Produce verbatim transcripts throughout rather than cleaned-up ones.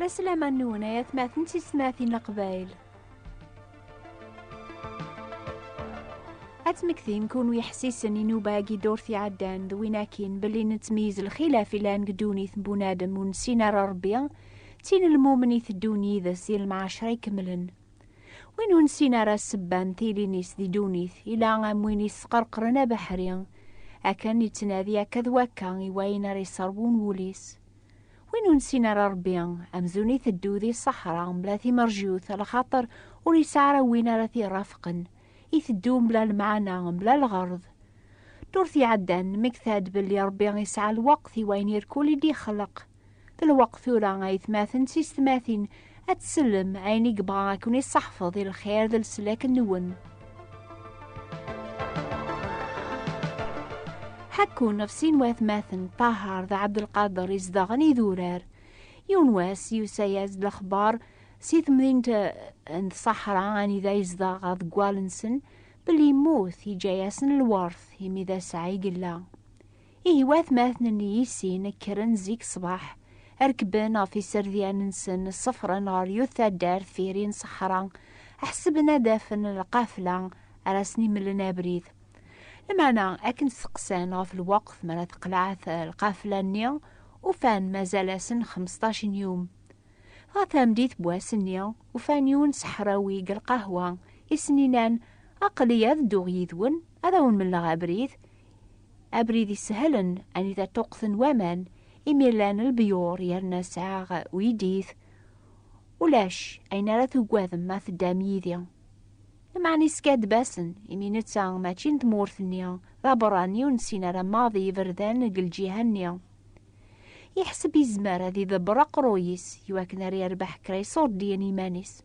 Aslama-nwen ay atmaten d tisetmatin n Leqbayel. Ad tmektim kunwi ḥessisen i nnuba-agi ddurt iɛeddan d win akkin belli nettmeyyiz lxilaf ilan deg ddunit n bunadem ur nessin ara Rebbi, d tin n lmumen iteddun yid-s di lemɛacra ikemlen. Win ur nessin ara ssebba n tilin-is di ddunit, ila am win isqerqren abeḥri, akken ittnadi akka d wakka i wayen ara iṣerwun wul-is. Win ur nessin ara Rebbi, amzun iteddu di ṣṣeḥra mebla timerjut, lxaṭer ur yesɛi ara win ara t-irafqen, iteddu mebla lmeɛna, mebla lɣerḍ. Ddurt iɛeddan, nemmekta-d belli Rebbi isɛa lweqt i wayen irkul i d-ixleq. D lweqt tura, aytmaten d tisetmatin, ad tsellem ayen i yebɣa ad ken-isseḥfeḍ i lxir d leslak-nwen. Ḥekkun ɣef sin watmaten, Ṭaher d Ɛebdelqader, izedɣen idurar. Yiwen wass, yusa-yas-d lexbar si temdint, eh, n ṣṣeḥra anida yezdeɣ deg wal-nsen, belli yemmut, yeǧǧa-yasen lwert, imi d asɛa i yella. Ihi watmaten-nni i sin kkren zik ṣṣbeḥ, rekben ɣef iserdiyen-nsen, ṣefren ɣer yiwet taddart deffir n ṣṣeḥra, ḥesben ad afen lqafla ara sen-imlen abrid. Lameɛna, akken steqsan ɣef lweqt mi ara teqleɛ t-, lqafla-nni, ufan mazal-asen xmesṭac n yum. Ɣer tameddit n wass-nni, ufan yiwen seḥrawi deg lqahwa, i sen-inan: "Aql-i ad dduɣ yid-wen, ad awen-mleɣ abrid." Abrid isehlen, anida ṭṭuqten waman, imi llan lebyur, yerna sɛiɣ uydit. Ulac ayen ara tugadem ma teddam yid-i. Lameɛna iskaddeb-asen, imi netta mačči n tmurt-nni, d aberrani ur nessin ara maḍi iberdan deg lǧiha-nni. Yeḥseb yezmer ad idebber aqerruy-is i wakken ara yerbeḥ kra iṣurdiyen i yiman-is.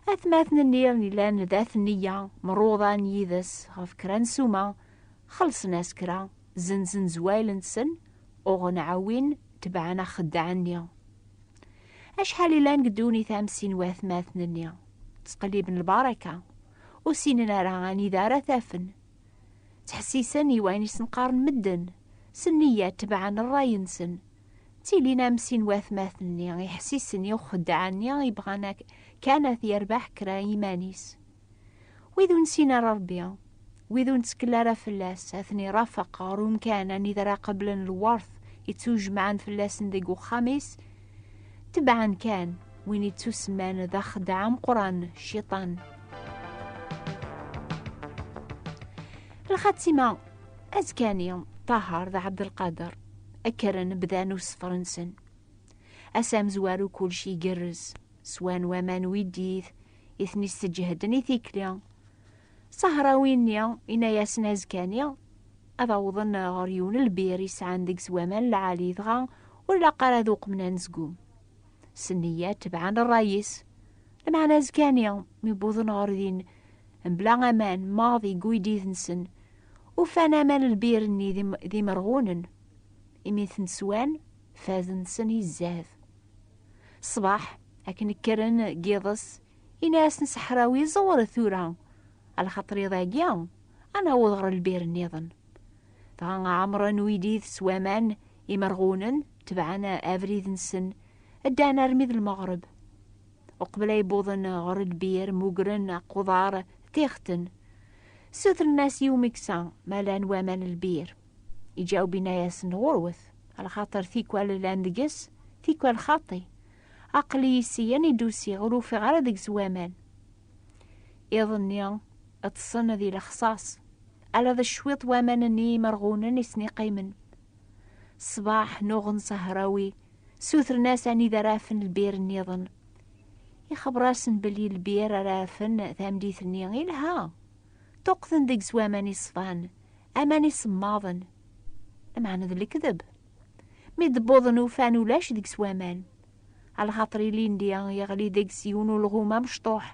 Atmaten-nni yellan d at nniya, mruḍan yid-s ɣef kra n ssuma, xellṣen-as kra, zzenzen zwayel-nsen, uɣen ɛawin, tebɛen axeddaɛ-nni. Acḥal i llan deg ddunit am sin watmaten-nni, ttqelliben lbaraka, ur ssinen ara anida ara t-afen. Ttḥessisen i wayen i sen-qqaren medden, s nniya tebɛen ṛṛay-nsen. Ttilin am sin watmaten-nni iḥessisen i uxeddaɛ-nni i bɣan ak-, kan ad yerbeḥ kra i yiman-is. Wid ur nessin ara Ṛebbi, wid ur nettkel ara fell-as, ad ten-irafeq ɣer umkan anida ara qeblen lweṛt ittujemɛen fell-asen deg uxxam-is, tebɛen kan win ittusemman d axeddaɛ ameqqran, Cciṭan. Lxatima, azekka-nni, Ṭaher d Ɛebdelqader kkren bdan useffer-nsen. Ass amezwaru kullec igerrez, swan waman widdit i ten-isseǧhden i tikli. Sahrawi-nni, inna-yasen azekka-nni ad awḍen ɣer yiwen lbir isɛan deg-s waman lɛali, dɣa ur ilaq ara ad uqmen anezgum. S nniya tebɛen ṛṛay-is. Lameɛna azekka-nni, mi wwḍen ɣer din, mebla aman, maḍi deg uydid-nsen, ufan aman lbir-nni d im-, d imerɣunen. Imi ten-swan, fad-nsen izzad. Ṣṣbeḥ, akken kkren deg yiḍes, inna-yasen seḥrawi: "Ẓewret tura, alaxaṭer iḍ-agi ad naweḍ ɣer lbir nniḍen." Dɣa ɛemren uydid s waman imerɣunen, tebɛen abrid-nsen, ddan armi d lmeɣreb. Uqbel ay wwḍen ɣer lbir, mmugren aqeḍar, ṭixten. Sutren-as i umeksa ma llan waman lbir. Iǧaweb, inna-yasen: "Ɣurwet, alaxaṭer tikwal llan deg-s, tikwal xaṭi. Aql-i syen i d-usiɣ, ur ufiɣ ara deg-s waman." Iḍ-nni, ṭṭsen di lexṣaṣ, ala d cwiṭ waman-nni imerɣunen i sen-iqqimen. Ṣṣbeḥ, nuɣen Sahrawi, sutren-as anida ara afen lbir nniḍen. Ixebber-asen belli lbir ara afen tameddit-nni ilha. Ṭuqqten deg-s waman iṣfan, aman isemmaḍen. Lameɛna d lekdeb. Mi d-wwḍen, ufan ulac deg-s waman. Alaxaṭer ilindi yeɣli deg-s yiwen ulɣum amecṭuḥ,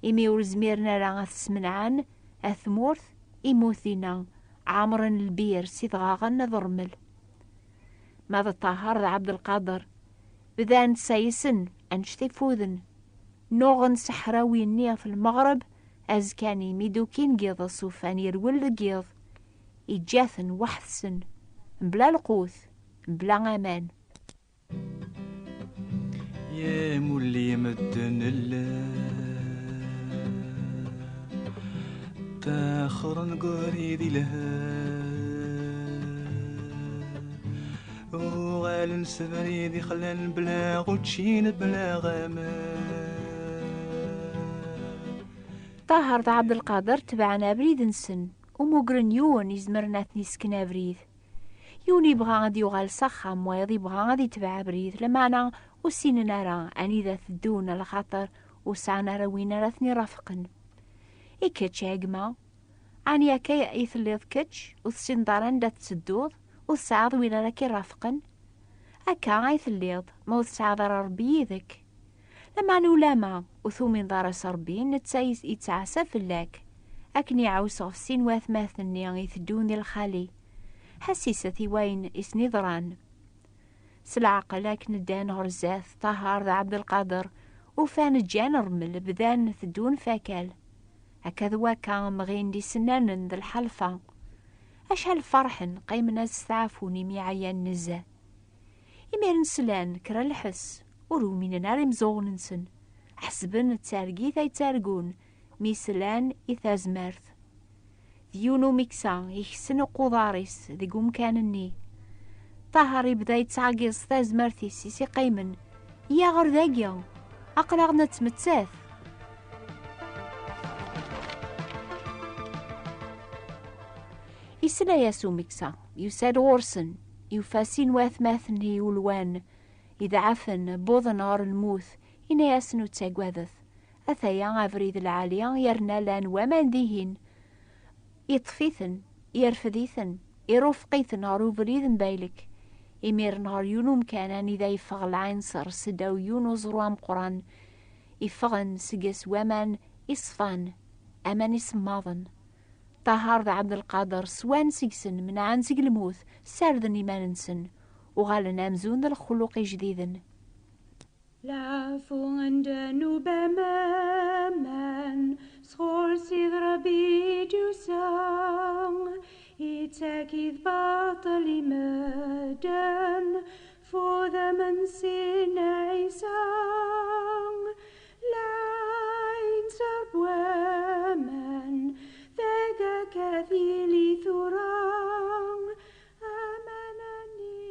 imi ur zmiren ara ad t-smenɛen, at tmurt, immut dinna, ɛemren lbir s idɣaɣen d ṛṛmel. Ma d Ṭaher d Ɛebdelqader, bdan ssaysen annect ifuden. Nuɣen seḥrawi-nni ɣef lmeɣreb, azekka-nni mi d-ukin deg yiḍes, ufan yerwel deg yiḍ. Iǧǧa-ten weḥd-sen, mebla lqut, mebla aman. Mulli medden llan ttaxren deg ubrid ilhan, uɣalen s abrid ixlan bla učči bla aman. Ṭaher d Ɛebdelqader tebɛen abrid-nsen, ur mugren yiwen izemren ad ten-isken abrid. Yiwen yebɣa ad yuɣal s axxam, wayeḍ yebɣa ad itbeɛ abrid, lameɛna ur ssinen ara anida teddun, lxaṭer ur sɛan ara win ara ten-irafqen. I kečč, a gma? Ɛni akka i telliḍ kečč, ur tessineḍ ara anda tettedduḍ, ur tesɛiḍ win ara k-irafqen? Akka ay telliḍ, ma ur tesɛiḍ ara Ṛebbi yid-k. Lameɛna ulama ur tumineḍ ara s Ṛebbi, netta yet-, yettɛassa fell-ak, akken iɛuss ɣef sin watmaten-nni iteddun di lxali. Ḥesset i wayen i sen-iḍran. S leɛqel akken ddan ɣer zdat Ṭaher d Ɛebdelqader, ufan ǧǧan ṛṛmel, bdan teddun f akal. Akka d wakka mɣin-d isennanen d lḥalfa. Acḥal ferḥen, qqimen ad steɛfun imi ɛyan nezzeh. Imiren slan kra lḥess, ur uminen ara imẓuɣen-nsen. Ḥesben d targit ay ttargun mi slan i tazmert. D yiwen umeksa iksen uquḍar-is deg umkan-nni. Ṭaher ibda yettɛeggiẓ s tazmert-is i s-iqqimen: "Yya ɣer dagi! Aql-aɣ nettmettat!" Isla-yas umeksa, yusa-d ɣur-sen, yufa sin watmaten iwulwan, iḍɛafen, wwḍen ɣer lmut, yenna-yasen: "Ur ttagadet. Ataya abrid lɛali, yerna llan waman dihin." Yeṭṭef-iten, yerfed-iten, irufeq-iten ɣer ubrid n baylek. Imiren ɣer yiwen umkan anida yeffeɣ lɛinṣer seddaw yiwen uẓru ameqqran. Iffɣen seg-s waman iṣfan, aman isemmaḍen. Ṭaher d Ɛebdelqader swan seg-sen, menɛen seg lmut, sarden iman-nsen, uɣalen amzun d lexluq ijdiden. Lafu anda nubam aman, sɣur Sid Ṛebbi d-yusa, ittak-it baṭel i medden, fudam n Sidna Ɛisa. Lɛinṣer n waman, deg akka tili tura, aman-nni.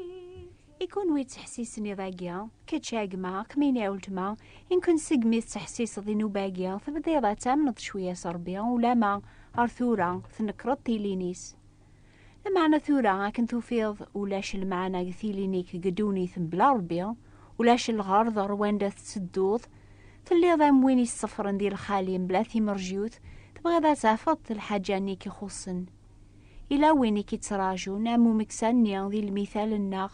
I kunwi ttḥessisen iḍ-agi, kečč a gma, kemmini a weltma, imken segmi tettḥessiseḍ i nnuba-agi, tebdiḍ ad tamneḍ cwiya s Ṛebbi, ulama ar tura tnekreḍ tilin-is. Lameɛna tura akken tufiḍ ulac lmeɛna deg tilin-ik deg ddunit mebla Ṛebbi, ulac lɣerḍ ɣer wanda tettedduḍ, telliḍ am win iseffren di lxali mebla timerjut, tebɣiḍ ad tafeḍ lḥaǧa-nni i k-ixuṣṣen. Ila win i k-ittraǧun am umeksa-nni di lmital-nneɣ,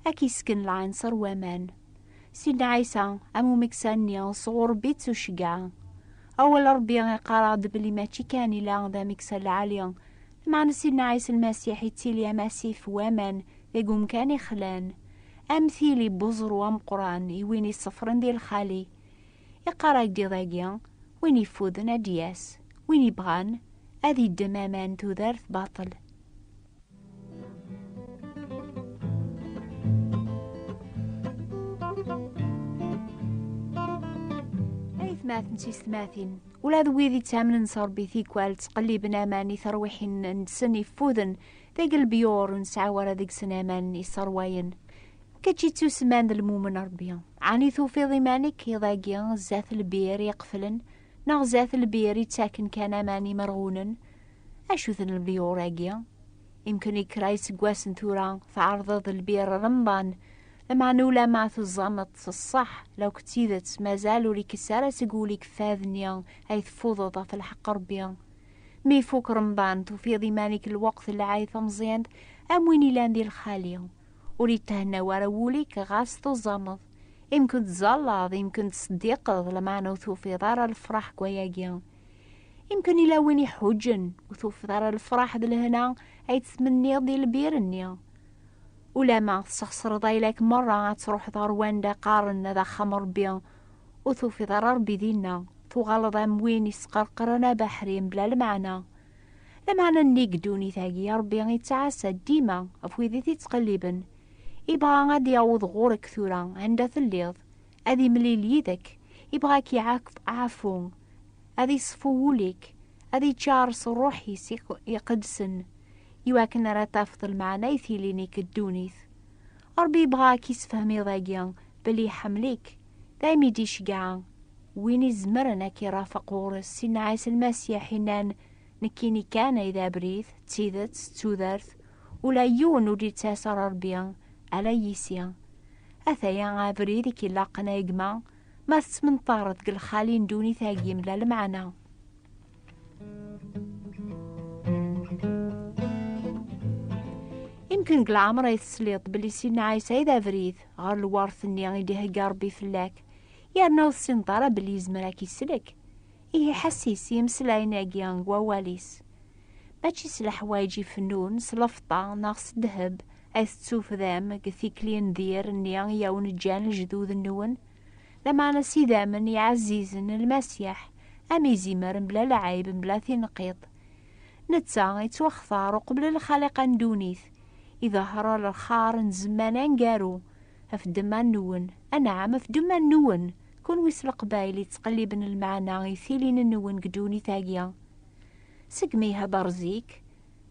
ad k-isken lɛinṣer waman. Sidna Ɛisa, am umeksa-nni, sɣur Ṛebbi ttuceggeɛ. Awal Ṛebbi iqqar-aɣ-d belli mačči kan ila d ameksa lɛali, lameɛna Sidna Ɛisa Lmasiḥ ittili am asif n waman deg umkan ixlan, am tili n uẓru ameqqran i win iseffren di lxali. Iqqar-ak-d iḍ-agi, win ifuden ad d-yas, win ibɣan ad iddem aman tudert baṭel. Aytmaten d tiyessetmatin, ula d wid ittamnen s Ṛebbi tikwal ttqelliben aman i terwiḥin-nsen ifuden deg lebyur ur nesɛi ara deg-sen aman isserwayen. Kečč ittusemman d lmumen n Ṛebbi, ɛni tufiḍ iman-ik iḍ-agi zdat lbir iqeflen, neɣ zdat lbir ittaken kan aman imerɣunen? Acu-ten lebyur-agi? Imken i kra iseggasen tura tɛerḍeḍ lbir n Remḍan, lameɛna ulama tuẓameḍ s ṣṣeḥ law d tidet mazal ur ikkes ara seg wul-ik fad-nni ay tfudeḍ ɣef lḥeqq Ṛebbi. Mi ifuk Remḍan, tufiḍ iman-ik lweqt n lɛid tameẓyant am win ilan di lxali. Ur ithenna wara wul-ik ɣas tuẓameḍ. Imken tẓallaḍ, imken teṣddiqeḍ, lameɛna ur tufiḍ ara lefraḥ deg wayagi. Imken ila win iḥuǧǧen, ur tufiḍ ara lefraḥ d lehna ay tettmenniḍ di lbir-nni. Ulama tesxeṣreḍ ayla-k merra ad truḥeḍ ɣer wanda qqaren d axxam n Ṛebbi, ur tufiḍ ara Ṛebbi dinna, tuɣaleḍ am win isqerqren abeḥri mebla lmeɛna. Lameɛna nnig ddunit-agi, Ṛebbi ittɛassa dima ɣef wid i t-ittqelliben. Ibɣa ad d-yaweḍ ɣur-k tura, anda telliḍ, ad imlil yid-k, ibɣa ad k-iɛaf-, iɛafu, ad iṣfu wul-ik, ad iččar s ṛṛuḥ-is iq-, iqedsen, iwakken ara tafeḍ lmeɛna i tilin-ik ddunit. Ṛebbi ibɣa ad k-isefhem iḍ-agi belli iḥemmel-ik, daymi d-iceggeɛ win izemren ad k-irafeq ɣur-s. Sidna Ɛisa Lmasiḥ innan: "Nekkini kan ay d abrid, d tidet, d tudert, ula yiwen ur d-yettas ɣer Ṛebbi, ala yis-i." Ataya abrid i k-ilaqen, ay gma, ma tettmenṭareḍ deg lxali n ddunit-agi mebla lmeɛna. Imken deg leɛmer ay tesliḍ belli Sidna Ɛisa i d abrid ɣer lwert-nni i d-ihegga Ṛebbi fell-ak, yerna ur tessineḍ ara belli yezmer ad k-isellek. Ihi ḥessis i imeslayen-agi deg wawal-is. Mačči s leḥwayeǧ ifennun, s lefṭa neɣ s ddheb ay tettufdam deg tikli n dir-nni i awen-ǧǧan lejdud-nwen, lameɛna s idammen iɛezzizen n Lmasiḥ, am izimer mebla lɛib, mebla tinqiḍt. Netta ittwaxtar uqbel lxaliqa n ddunit, iḍehher lxar n zzman aneggaru ɣef ddemma-nwen, anɛam, ɣef ddemma-nwen, kunwi s Leqbayel yettqelliben lmeɛna i tilin-nwen deg ddunit-agi. Segmi ihedder zik,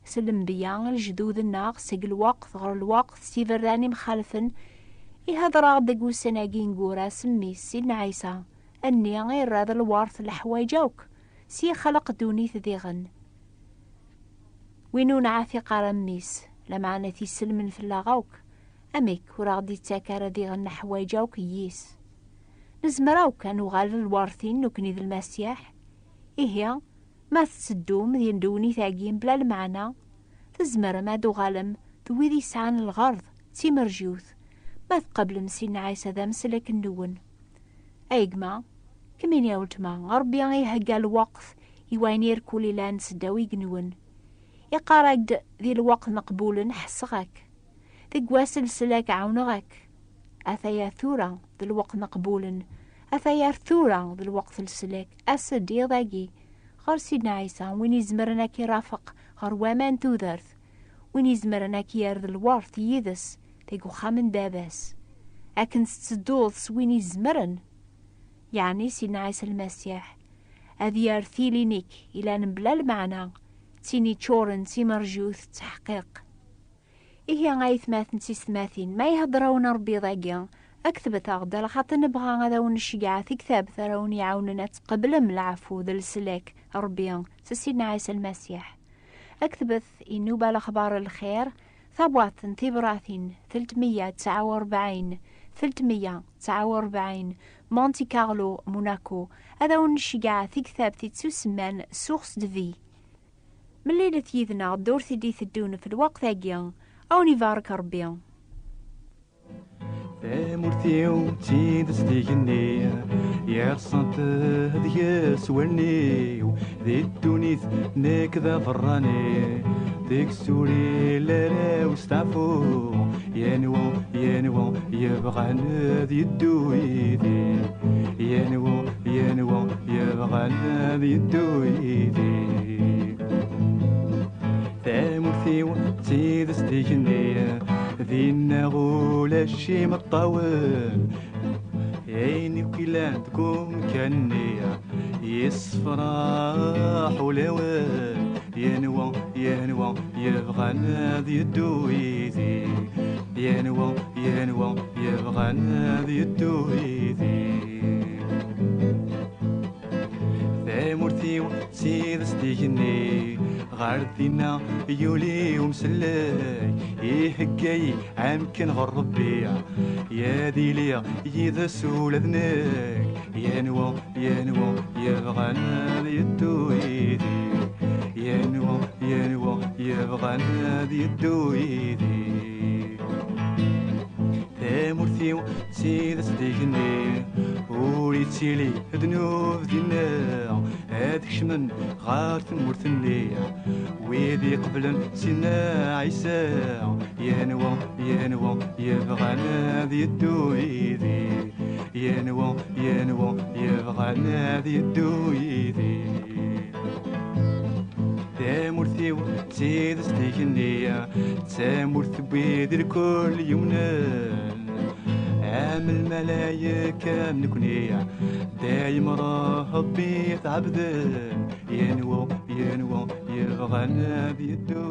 s lenbiya, lejdud-nneɣ, seg lweqt ɣer lweqt, s iberdan imxalfen, ihedder-aɣ-d deg ussan-agi ineggura s mmi-s, Sidna Ɛisa, nni irra d lwert leḥwayeǧ akk, s yexleq ddunit diɣen. Win ur nɛatiq ara mmi-s, lameɛna t-iselmen fell-aɣ akk, amek ur aɣ-d-ittak ara diɣen leḥwayeǧ akk n yis? Nezmer akk ad nuɣal d lwertin nekkni d Lmasiḥ? Ihi, ma tetteddum di ddunit-agi mebla lmeɛna, tzemrem ad d-tuɣalem d wid yesɛan lɣerḍ d timerjiwt, ma tqablem Sidna Ɛisa d ameslak-nwen. Ay gma, kemmini a weltma, Ṛebbi ihegga lweqt i wayen irkul ilan seddaw igenwen. Iqqar-ak-d: "Di lweqt meqbulen ḥesseɣ-ak. Deg wass n leslak ɛawneɣ-ak." Ataya tura d lweqt meqbulen, ataya tura d lweqt n leslak, ass-d iḍ-agi, ɣer Sidna Ɛisa, win izemren ad k-irafeq ɣer waman n tudert, win izemren ad k-yerr d lwert yid-s deg uxxam n Baba-s, akken tettedduḍ s win izemren, yeɛni Sidna Ɛisa Lmasiḥ, ad yerr tilin-ik ilan mebla lmeɛna, d tin iččuren d timerjut d teḥqiq. Ihi, ay atmaten d tisetmatin, ma ihedder-awen Ṛebbi iḍ-agi, ketbet-aɣ-d, alaxaṭer nebɣa ad awen-nceggeɛ tiktabt ara wen-iɛawnen ad tqeblem leɛfu d leslak n Ṛebbi s Sidna Ɛisa Lmasiḥ. Ketbet i Nnuba Lexbar n Lxir, tabwaṭ n tebratin telt meyya tesɛa u rebɛin, telt meyya tesɛa u rebɛin, Monte Carlo, Monaco. Ad awen-nceggeɛ tiktabt ittusemman Source de Vie. Mlilet yid-neɣ ddurt i d-iteddun f lweqt-agi. A wen-ibarek Ṛebbi. Tamurt-iw d tidet d igenni, yerṣant deg-s wallen-iw, di ddunit nekk d aberrani, deg-s ur illa ara usteɛfu, yenwa, yenwa yebɣan ad yeddu yid-i, yenwa, yenwa yebɣan ad yeddu yid-i. Tamurt-iw d tidet d igenni, dinna ulac imeṭṭawen. Ayen akk ilan deg umkan-nni, yessefraḥ ulawen. Yenwa, yenwa yebɣan ad yeddu yid-i, yenwa, yenwa yebɣan ad yeddu yid-i. Tamurt-iw d tidet d igenni, ɣer dinna yuli umsellek, ihegga-yi amkan ɣer Ṛebbi, ad iliɣ yid-s ula d nekk. Yenwa, yenwa yebɣan ad yeddu yid-i, yenwa, yenwa yebɣan ad yeddu yid-i. Tamurt-iw d tidet d igenni, ur ittili ddnub dinna, ad kecmen ɣer tmurt-nni wid iqeblen Sidna Ɛisa. Yenwa, yenwa yebɣan ad yeddu yid-i, yenwa, yenwa yebɣan ad yeddu yid-i. Tamurt-iw d tidet d igenni, d tamurt n wid irkul yumnen. Am lmalayek am nekni, dayem Ṛebbi tɛebdem. Yenwa, yenwa yebɣan ad yeddu